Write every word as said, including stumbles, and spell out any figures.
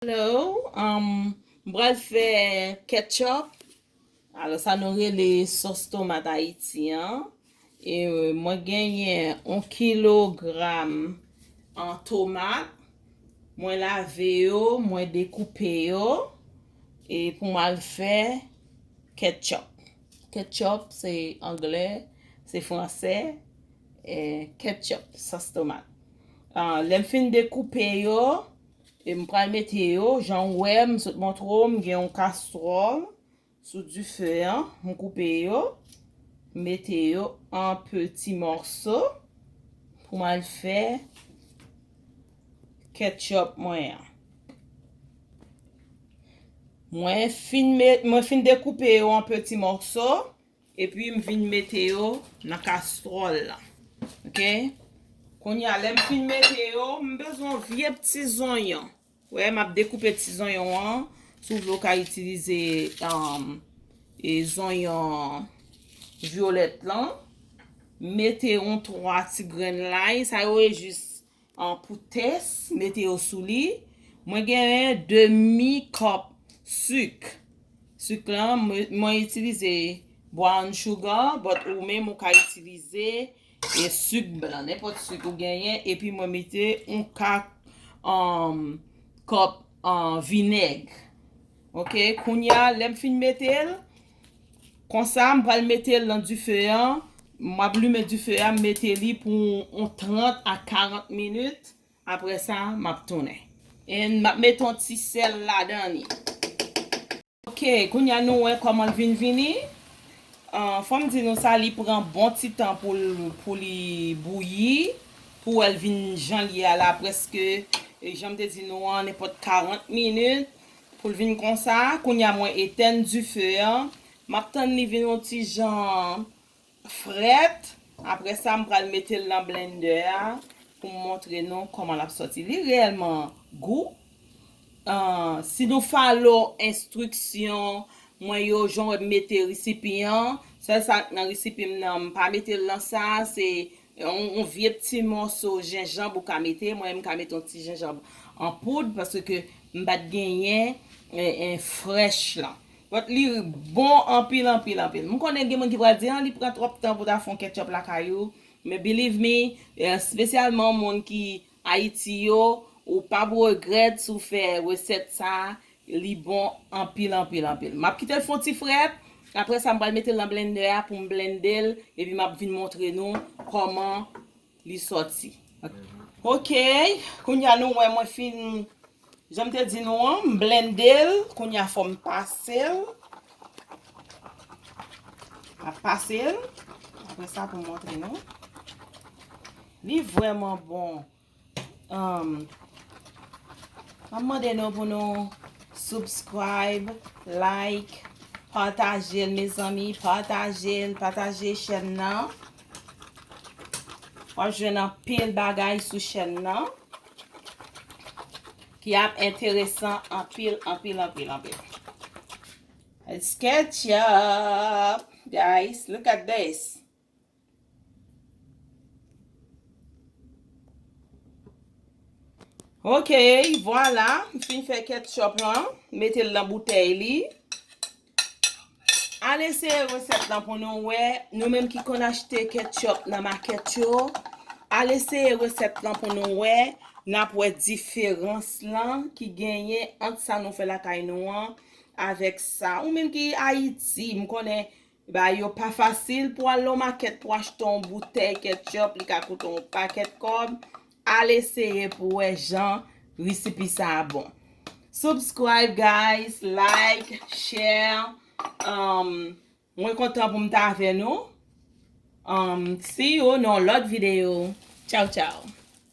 Hello, um, m pral fè ketchup. Alò, sa nou rele sòs tomat Ayiti an. E, euh, mwen genyen yon kilogram an tomat. Mwen lave yo, mwen dekoupe yo. E pou m al fè ketchup. Ketchup, se anglè, se fransè. E, ketchup, sòs tomat. Ah, lè m fin dekoupe yo, e m pral mete yo, jan w wè, m sot montre w, m gen yon kastwòl sou dife an, m koupe yo, m mete yo an peti mòso pou m al fè ketchup mwen an. Mwen fin met, mwen fin dekoupe yo an peti mòso, epi m vin mete yo nan kastwòl la. Oke? Kounye a, lè m fin mete yo, m bezwen yon vye pti zonyon. Wè, m ap dekoupe ti zonyon an. Si w vle, w ka itilize, um, e zonyon vyolèt lan. Mete yon twa ti grenn lay. Sa yo e jis, an, pou tès, mete yo sou li. Mwen genyen demi kòp sik. Sik lan, mwen, mwen itilize brown sugar, but ou menm ou ka itilize e sik blan, nenpòt sik ou genyen, epi mwen mete yon ka, um, kòp, um, vinèg. Oke, kounye a, lè m fin mete l, konsa, m pral mete l nan dife an. M ap limen dife a, m mete li pou yon trant a karant minit. Apre sa, m ap tounen. And m ap mete yon ti sèl ladan li. Oke, kounye a nou wè kòman l vin vini. Ah, fò m di nou sa, li pran bon ti tan pou l, pou li bouyi, pou wè l vin jan l ye a la, prèske, e, jan m te di nou an, nenpòt karant minit pou l vin konsa. Kounye a mwen etèn dife an. M ap tann li vin yon ti jan frèt. Apre sa, m pral mete l nan blendè a pou m montre nou kòman l ap sòti. Li reyèlman gou. Ah, si nou follow enstriksyon mwen yo, jan w wè m mete resipi an, sèl sa k nan resipi m nan, m pa mete l nan sa, se yon, yon vye ti mòso jenjanm ou ka mete. Mwen, m ka mete yon ti jenjanm an poud, paske m pa t genyen, e, e, frèch lan. But li bon anpil, anpil, anpil. M konnen gen moun ki pral di, "Ah, li pran twòp tan pou ta fè yon ketchup lakay ou." Men believe me, e, espesyalman moun ki Ayiti yo, ou p ap regrèt si w fè resèt sa, li bon anpil, anpil, anpil. M ap kite l fè yon ti frèt, apre sa m pral mete l nan blendè a pou m blende l, epi m ap vin montre nou kòman li sòti. Oke, kounye a nou wè mwen fin, jan m te di nou an, m blende l, kounye a fò m pase l. M ap pase l, apre sa pou m montre nou. Li vrèman bon. Um, m ap mande nou pou nou subscribe, like, pataje l, mezanmi, pataje l, pataje chèn nan. W ap jwenn anpil bagay sou chèn nan ki ap enteresan anpil, anpil, anpil, anpil. It's ketchup, guys. Look at this. Ok, vwala, m fin fè ketchup lan, mete l nan boutèy li. Al eseye resèt lan pou nou wè, nou menm ki konn achte ketchup nan makèt yo, al eseye resèt lan pou nou wè, n ap wè diferans lan ki genyen ant sa nou fè lakay nou an avèk sa. Ou menm ki Ayiti, m konnen bagay yo pa fasil pou al nan makèt pou achte yon boutèy ketchup, li ka koute yon pakèt kòb. Al eseye pou wè jan resipi sa a bon. Subscribe, guys, like, share. Um, mwen kontan pou m t avè nou. Um, see you nan lòt videyo. Tchaw, tchaw.